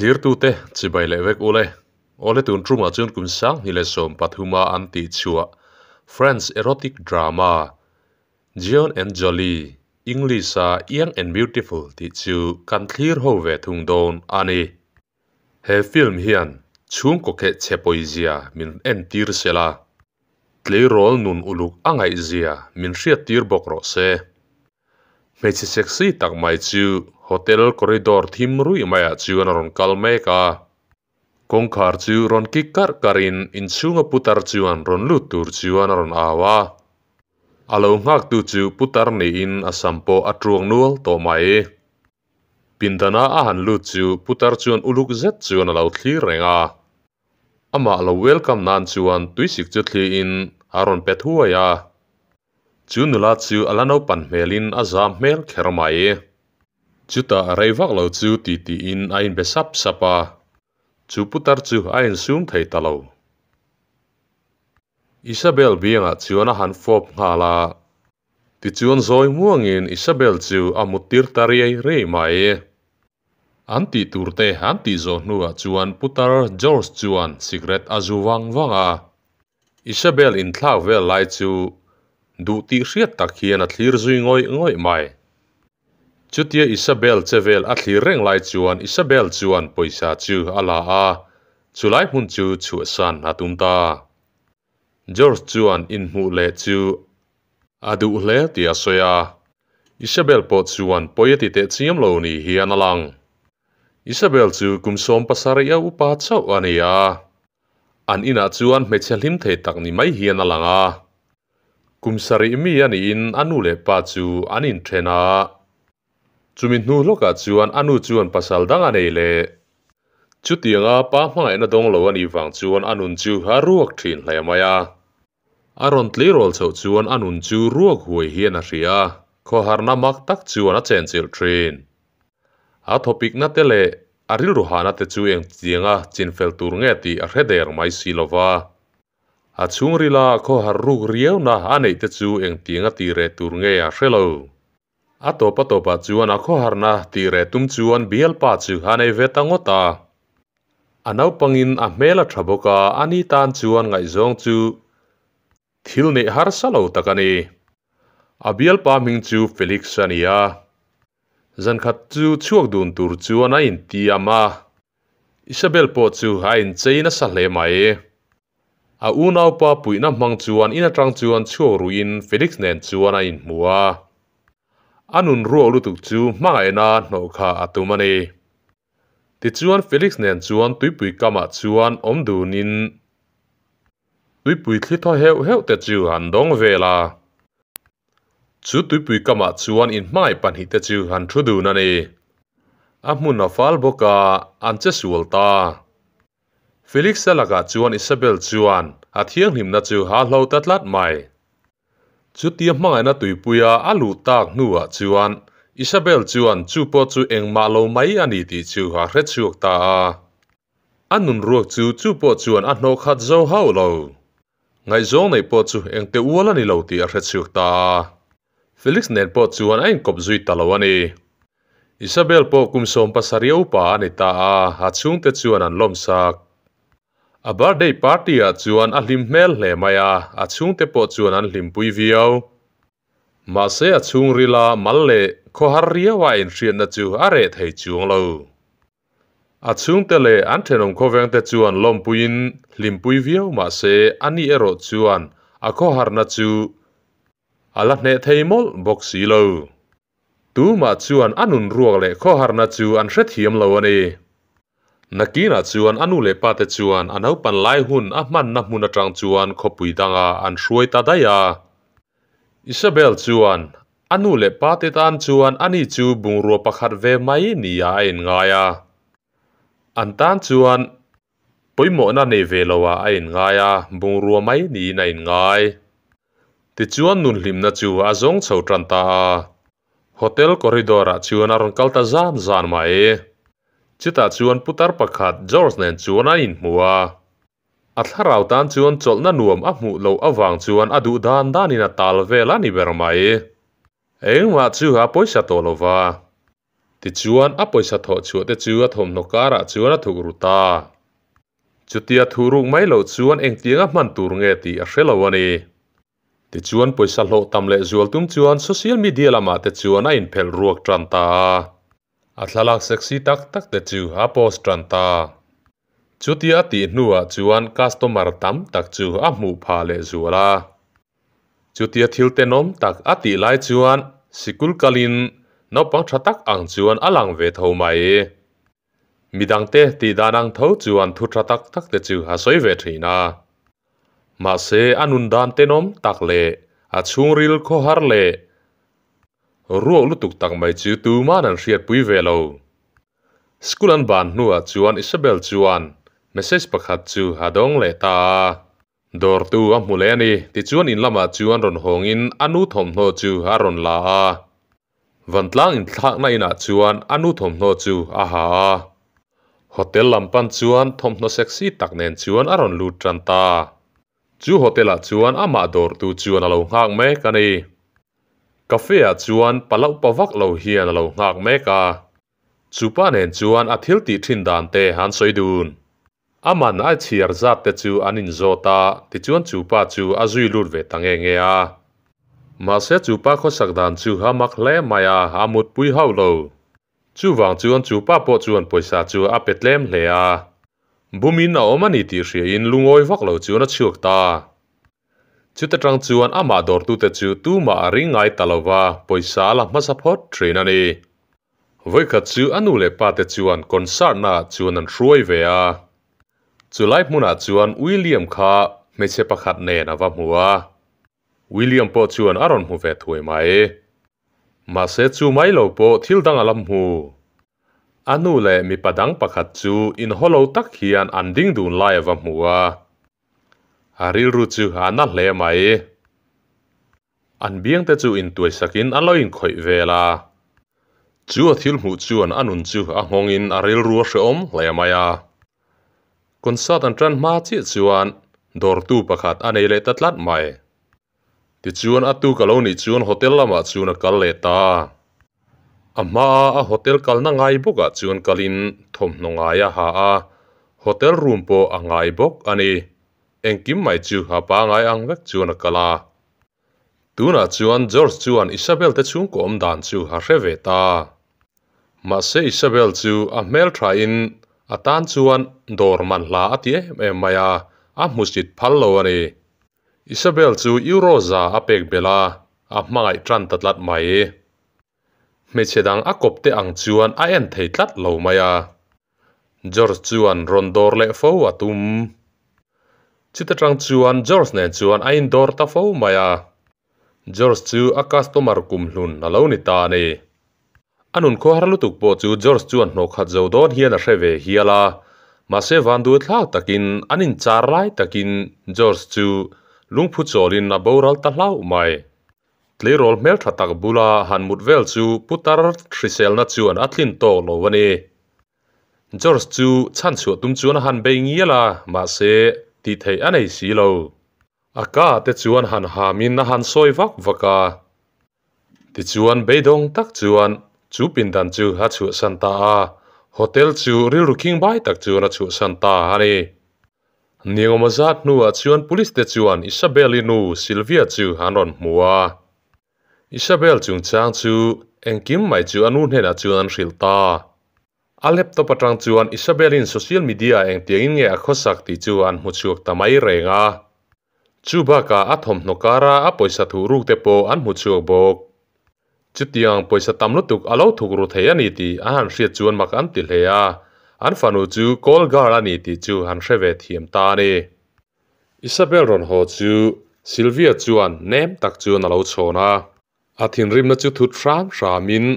Thlirtute chibai leh vek ule. Awle tun tumah chuan kum sanghnih leh sawm pathuma an tih chhuah French erotic drama Jeune and Jolie, English-a Young and Beautiful tih chu kan thlir ho ve thung dawn a ni. He film hian chhungkaw keh chhe pawizia min entir sela, tleirawl nun uluk a ngaihzia min hriattir bawk rawh se. Hmeichhe sexy tak mai chu hotel corridor thim ruih maiah chuan a rawn kal mek a. Kawngkhar chu rawn kik karh karhin inchhunga putar chuan rawn lut tur chuan a rawn au a. A lo nghaktu chu putar niin a sam pawh a tuang nual tawh mai. Pindana a han lut chu putar chuan uluk zet chuan a lo thlir reng a. Amah lo welcome nan chuan tuisik chu thliin a rawn pe thuai a. Chu nula chu a la naupan hmelin a zam hmel kher mai. Chutah rei vak lo chu ti tiin a inbe sap sap a, chu putar chu a insum thei ta lo. Isabel biangah chuan a han fawp nghal a, tichuan zawi muangin Isabel chu a muttir ta riai riai mai. An tih tur te an tih zawh hnuah chuan putar George chuan cigarette a zu vang vang a. Isabel inthlak vel lai chu duh tih hriat tak hian a thlir zui ngawih ngawih mai. Chutia Isabel che vel a thlir reng lai chuan Isabel chuan pawisa chu a la a, chulai hmun chu chhuahsan a tum ta. George chuan inhmuh leh chu a duh hle tih a sawi a, Isabel pawh chuan pawi a ti teh chiam lo ni hian a lang. Isabel chu kum 17 a upa chauh a ni a, an inah chuan hmeichhe hlim thei tak ni mai hian a lang a. Kum 7 mi a niin a nu leh pa chu an inthen a, chumi hnu hlawkah chuan a nu chuan pasal dang a nei leh. Chutianga pa hmangaihna dawng lo a nih vang chuan a nun chu a ruak thin hle mai a. A rawn tleirawl chhoh chuan a nun chu ruak huai hian a hria a, khawharna mak tak chuan a chenchilh thin. A thawpikna te leh a rilru hahna te chu engtianga chinfel tur nge tih a hre der mai si lo va. A chhungrila khawhar ruk riauna a neih te chu engtianga tih reh tur nge a hre lo. A tawp a tawpah chuan a khawharna tih reh tum chuan bialpa chu a nei ve ta ngawt a. A naupangin a hmel a tha bawk a, ani tan chuan ngaihzawng chu thil neih harsa lo tak a ni. A bialpa hming chu Felix a ni a. Zankhat chu chhuak dun tur chuan a intiam a. Isabel pawh chu a inchei nasa hle mai. A unaupa puihna hmang chuan in atang chuan chhuak ruiin Felix nen chuan a inhmu a. A nun ruak lutuk chu hmangaihna hnawh kha a tum a ni. Tichuan Felix nen chuan tuipui kamah chuan awm dunin tuipui thli thaw heuh heuh te chu an dawng vel a. Chu tuipui kamah chuan inhmangaih pahnih te chu an thu dun a ni. A hmun a fal bawk a, an che sual ta. Felix-a lakah chuan Isabel chuan a thianghlimna chu a hlo ta tlat mai. Chutia hmangaihna tuipuia a luh tak hnuah chuan Isabel chuan chu pawh chu engmah lo mai a ni tih chu a hre chhuak ta a. A nun ruak chu chu pawh chuan a hnawh khat zo hauh lo. Ngaihzawng neih pawh chu engte ual a ni lo tih a hre chhuak ta a. Felix nen pawh chuan a inkawp zui ta lo a ni. Isabel pawh kum 17 upa a ni ta a, a chhungte chuan an lawmsak. A birthday party ah chuan a hlim hmel hle mai a, a chhungte pawh chuan an hlimpui viau. Mahse a chhungrila mal leh khawhar riau a inhriatna chu a reh thei chuang lo. A chhungte leh an thenawm khawvengte chuan lawmpuiin hlimpui viau mahse ani erawh chuan a khawharna chu a la hneh thei mawlh bawk si lo. Tumah chuan a nun ruak leh khawharna chu an hrethiam lo a ni. Nakinah chuan a nu leh pa te chuan a naupan lai hun a hmanna hmun atang chuan khawpui danga an hruai ta daih a. Isabel chuan a nu leh pa te tan chuan ani chu bungrua pakhat ve mai nia a inngai a. An tan chuan pawimawhna nei ve loah a inngai a, bungrua mai niin a inngai. Tichuan nun hlimna chu a zawng chho tan ta a. Hotel corridor-ah chuan a rawn kal ta zan zan mai. Chutah chuan putar pakhat George nen chuan a inhmu a. A thlarau tan chuan chawlhna nuam a hmuh loh avang chuan a duh dan danin a tal vel a ni ber mai. Engmah chu a pawisa tawh lo va. Tichuan, a pawisa thawh chhuah te chu a thawmhnaw karah chuan a thuk ru ta. Chutia thu ruk mai loh chuan engtianga hman tur nge tih a hre lo a ni. Tichuan pawisa hlawh tam leh zual tum chuan social media lamah te chuan a inphelh ruak tan ta a. A thlalak sexy tak tak te chu a post tan ta. Chutia a tih hnuah chuan customer tam tak chu a hmuh phah leh zual a. Chutia thil tenawm tak a tih lai chuan sikul kalin naupang tha tak ang chuan a lang ve tho mai. Midangte tih dan ang tho chuan thu tha tak tak te chu a sawi ve thin a. Mahse a nun dan tenawm tak leh a chhungril khawhar leh ruak lutuk tak mai chu tuman an hriatpui ve lo. School an ban hnuah chuan Isabel chuan message pakhat chu a dawng leh ta a. Dawrtu a hmu leh a ni. Tichuan in lamah chuan rawn hawngin a nu thawmhnaw chu a rawn la a. Vantlang inthlakna inah chuan a nu thawmhnaw chu a ha a. Hotel lam pan chuan thawmhnaw sexy tak nen chuan a rawn lut tan ta. Chu hotel ah chuan amah dawrtu chuan a lo nghak mek a ni. Cafe ah chuan paloh pa vak lo hian a lo nghak mek a. Chupa nen chuan a thil tih thin dan te an sawi dun. A man a chhiar zat te chu an inzawt a, tichuan chupa chu a zui lut ve ta nge nge a. Mahse chupa khawsak dan chu a mak hle mai a, a mutpui hauh lo. Chuvang chuan chupa pawh chuan pawisa chu a pe tlem hle a. Bumin a awm a ni tih hriain lungawi vak lo chuan a chhuak ta. Chuta tang chuan amah dawrtute chu tumah a ring ngai ta lova, pawisa a la hmasa phawt thin a ni. Vawikhat chu a nu leh pa te chuan concert naah chuan an hruai ve a. Chulai hmunah chuan William kha hmeichhe pakhat nen a va hmu a. William pawh chuan a rawn hmu ve thuai mai. Mahse chu mai lo pawh thil dang a la hmu. A nu leh mipa dang pakhat chu inhaw lo tak hian an ding dun lai a va hmu a. A rilru chu a na hle mai. An biangte chu intuaisakin an lo inkhawih vel a. Chu a thil hmuh chuan a nun chu a nghawngin a rilru a hrehawm hle mai a. Concert an tan hma chiah chuan dawrtu pakhat a nei leh ta tlat mai. Tichuan a tuk a lo nih chuan hotel lamah chuan a kal leh ta. A hmaa a hotel kalna ngai bawkah chuan kalin thawmhnaw ngai a ha a, hotel room pawh a ngai bawk a ni. Engkim mai chu a pangai ang vek chuan a kal a. Tunah chuan George chuan Isabel te chhungkaw awm dan chu a hre ve ta. Mahse Isabel chu a hmel thain a tan chuan dawr man hla a ti em em mai a, a hmusit phal lo a ni. Isabel chu euro za a pek belh a, a hmangaih tan ta tlat mai. Hmeichhe dang a kawp te ang chuan a en thei tlat lo mai a. George chuan rawn dawr leh fo a tum. Chuta tang chuan George nen chuan a indawr ta fo mai a. George chu a customer kumhlun a lo ni ta a ni. A nun khawhar lutuk pawh chu George chuan hnawhkhat zo dawn hian a hre ve hial a, mahse vanduai thlak takin an inchar lai takin George chu lungphu chawlin a boral ta hlauh mai. Tleirawl hmeltha tak bula han mut vel chu putar hriselna chuan a tlin tawk lo a ni. George chu chhanchhuah tum chuan a han bei ngial a, mahse tih theih a nei si lo. A ka te chuan han hamin a han sawi vak vak a. Tichuan beidawng tak chuan chu pindan chu a chhuahsan ta a, hotel chu rilru khingbai tak chuan a chhuahsan ta a ni. Niawma zat hnuah chuan police te chuan Isabel-i nu Sylvia chu an rawn hmu a. Isabel chungchang chu engkim mai chu a nu hnenah chuan an hrilh ta. A laptop atang chuan Isabel-in social media engtiangin nge a khawsak tih chu an hmu chhuak ta mai reng a. Chu bakah a thawmhnaw kara a pawisa thuh ruk te pawh an hmu chhuak bawk. Chutiang pawisa tam lutuk a lo thuk ru thei a ni tih a han hriat chuan mak an ti hle a, an fanu chu call girl a ni tih chu han hre ve thiam ta a ni. Isabel rawn haw chu Sylvia chuan nem tak chuan a lo chhawn a. A thinrimna chu thut hram hramin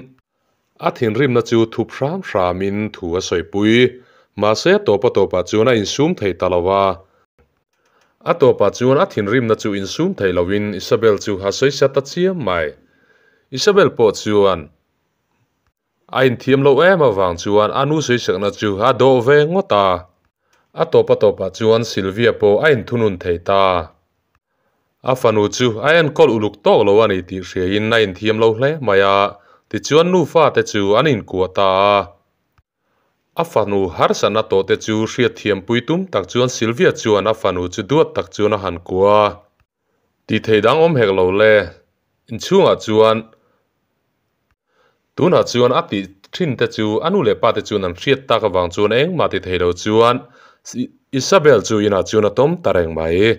A thinrimna chu thup hram hramin thu a sawipui. Mahse a tawpa tawpah chuan a insum thei ta lo a. A tawpah chuan a thinrimna chu insum thei loin Isabel chu a sawisa ta chiam mai. Isabel pawh chuan a inthiam loh em avang chuan a nu sawisakna chu a dawh ve ngawt a. A tawpa tawpah chuan Sylvia pawh a inthunun thei ta. A fanu chu a enkawl uluk tawk lo a ni tih hriain a inthiam lo hle mai a, Tichuan nufa te chu an inkuah ta a. A fanu harsatna tawh te chu hriatthiampui tum tak chuan Sylvia chuan a fanu chu duat tak chuan a han kuah a. Tih theih dang awm hek lo le, inchhungah chuan tunah chuan a tih thin te chu a nu leh pa te chuan an hriat tak avang chuan engmah ti thei lo chuan Isabel chu inah chuan a tawm ta reng mai.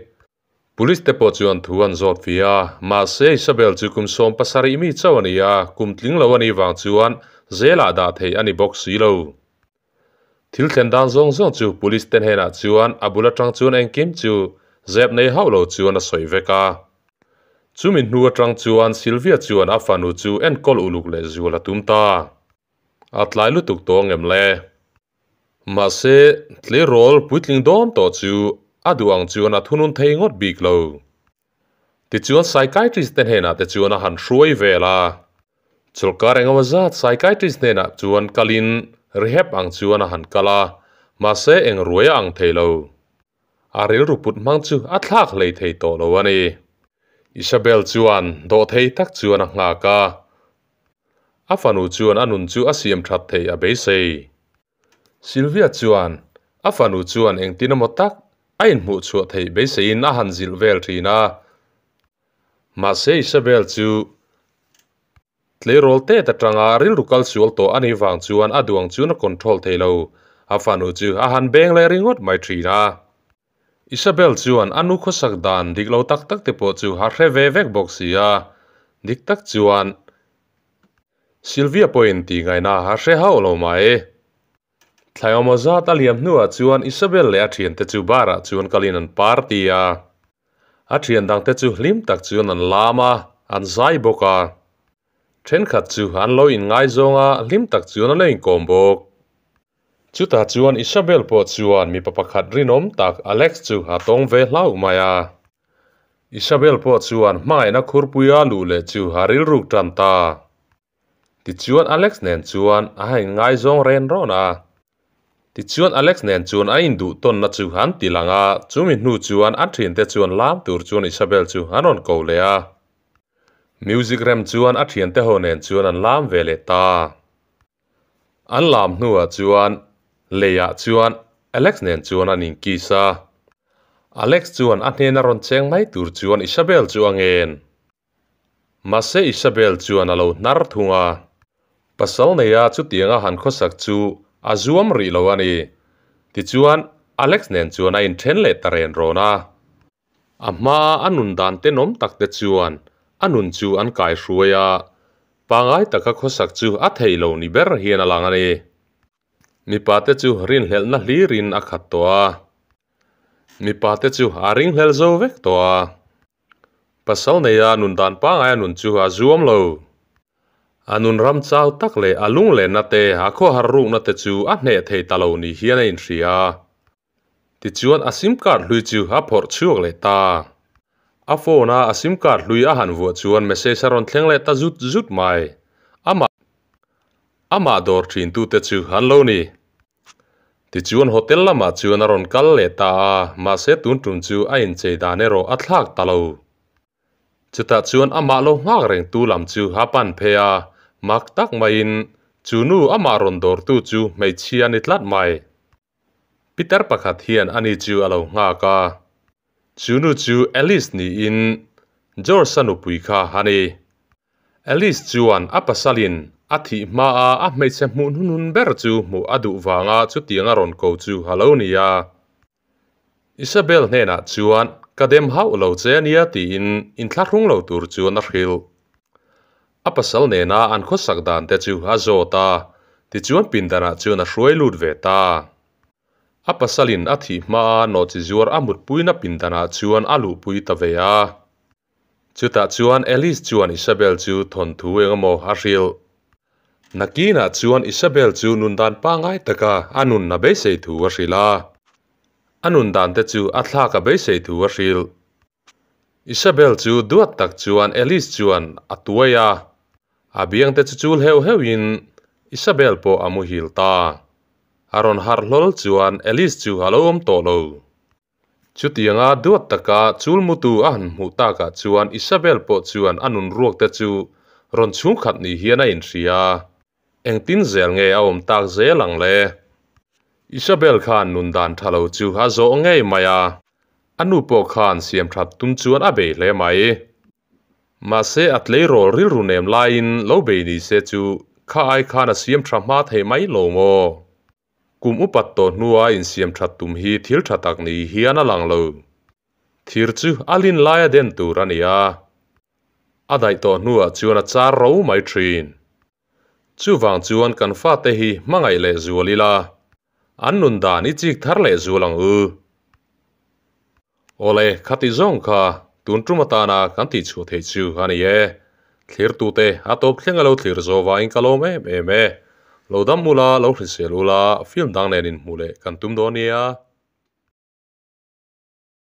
Police te pawh chuan thu an zawt ve a, mahse Isabel chu kum 70 mi chauh a ni a, kum tling lo a nih vang chuan zelah dah theih a ni bawk si lo. Thil thlen dan zawng zawng chu police te hnenah chuan a bul atang chuan engkim chu zep nei hauh lo chuan a sawi vek a. Chumi hnu atang chuan Sylvia chuan a fanu chu enkawl uluk leh zual a tum ta. A tlai lutuk tawh ang em le? Mahse, tleirawl puitling dawn tawh chu a duh ang chuan a thunun thei ngawt bik lo. Tichuan psychiatrist te hnenah te chuan a han hruai vel a. Chawlhkar engemaw zat psychiatrist hnenah chuan kalin rehab ang chuan a han kal a, mahse eng ruai a ang thei lo. A rilru put hmang chu a thlak hlei thei tawh lo a ni. Isabel chuan dawhthei tak chuan a nghak a. A fanu chuan a nun chu a siam that theih a beisei. Sylvia chuan a fanu chuan engtin emaw tak a inhmuh chhuah theih beiseiin a han zilh vel thin a. Mahse Isabel chu tleirawl tet atanga rilru kal sual tawh a nih vang chuan a duang chuan a control thei lo. A fanu chu a han beng leh ringawt mai thin a. Isabel chuan a nu khawsak dan dik lo tak tak te pawh chu a hre ve vek bawk si a. Dik tak chuan Sylvia pawhin tih ngaihna a hre hauh lo mai. Thlaiawm aw zat a liam hnuah chuan Isabel leh a thiante chu bar ah chuan kalin an party a. A thian dangte chu hlim tak chuan an lam a, an zai bawk a. Thenkhat chu an lo inngaizawng a, hlim tak chuan an lo inkawm bawk. Chutah chuan Isabel pawh chuan mipa pakhat rinawm tak Alex chu a tawng ve hlauh mai a. Isabel pawh chuan hmangaihna khurpuia luh leh chu a rilruk tan ta. Tichuan Alex nen chuan a han inngaizawng ren rawn a. Tichuan Alex nen chuan a induh tawnna chu an ti lang a, chumi hnu chuan a thiante chuan lam tur chuan Isabel chu an rawn ko leh a. Music rem chuan a thiante ho nen chuan an lam ve leh ta. An lam hnuah chuan leiah chuan Alex nen chuan an inkiss a. Alex chuan a hnena rawn cheng mai tur chuan Isabel chu a ngen. Mahse Isabel chuan a lo hnar thung a. Pasal neia chutianga han khawsak chu a zuam rih lo a ni. Tichuan Alex nen chuan a inthen leh ta ren rawn a. A hmaa a nun dan tenawm tak te chuan a nun chu an kaihruai a, pangai taka khawsak chu a thei lo ni ber hian a lang a ni. Mipa te chu rinhlelhna hlirin a khat tawh a, mipa te chu a ringhlel zo vek tawh a. Pasal neia nun dan pangaia nun chu a zuam lo. A nun ram chau tak leh a lunglenna te, a khawhar rukna te chu a hneh thei ta lo ni hian a inhria. Tichuan a sim card hlui chu a phawrh chhuak leh ta. A phone a a sim card hlui a han vuah chuan message a rawn thleng leh ta zut zut mai. Amah amah dawr thin tute chu an lo ni. Tichuan hotel lamah chuan a rawn kal leh ta a, mahse tun tum chu a inchei dan erawh a thlak ta lo. Chutah chuan amah lo nghak rengtu lam chu a pan phei a, mak tak maiin chu nu amah rawn dawrtu chu hmeichhia a ni tlat mai. Pitar pakhat hian ani chu a lo nghak a, chu nu chu Alice niin George-a nupui kha a ni. Alice chuan a pasalin a thih hmaa a hmeichhe hmuh hnunhun ber chu hmuh a duh vanga chutiang a rawn ko chu a lo ni a. Isabel hnenah chuan ka dem hauh lo che a nia tiin inthlahrung lo tur chuan a hrilh. A pasal nena an khawsak dan te chu a zawt a, tichuan pindanah chuan a hruai lut ve ta. A pasalin a thih hmaa nawhchi zuar a mutpuina pindanah chuan a luhpui ta ve a. Chutah chuan Alice chuan Isabel chu thawnthu engemaw a hrilh. Nakinah chuan Isabel chu nundan pangngai taka a nunna beisei thu a hrilh a. A nundan te chu a thlak a beisei thu a hrilh. Isabel chu duat tak chuan Alice chuan a tuai a, a biang te chu chul heuh heuh in Isabel pawh a muhil ta. A rawn harh hlawl chuan Alice chu a lo awm tawh lo. Chutianga duat taka chul mutu a han hmuh takah chuan Isabel pawh chuan a nun ruak te chu Rawn chhungkhat ni hian a inhria. Engtin zel nge a awm tak zel ang le? Isabel khan nun dan tha lo chu a zawh ngei mai a, a nu pawh khan siam that tum chuan a bei hle mai. Mahse a tleirawl rilru nem laiin lo bei ni se chu kha ai khan a siam tha hma thei mai lo maw? Kum upat tawh hnua insiam that tum hi thil tha tak ni hian a lang lo. Thir chu a lin laia den tur a ni a, a daih tawh hnuah chuan a char ro mai thin. Chuvang chuan kan fate hi hmangaih leh zual ila, an nun dan i chik thar leh zual ang u. Awle, khati zawng kha tun tum atana kan tih chhuah theih chu a ni e. Thlirtute a tawp thleng a lo thlir zawh vangin ka lawm em em e. Lo dam ula, lo hrisel ula, film dang nen inhmuh leh kan tum dawn nia.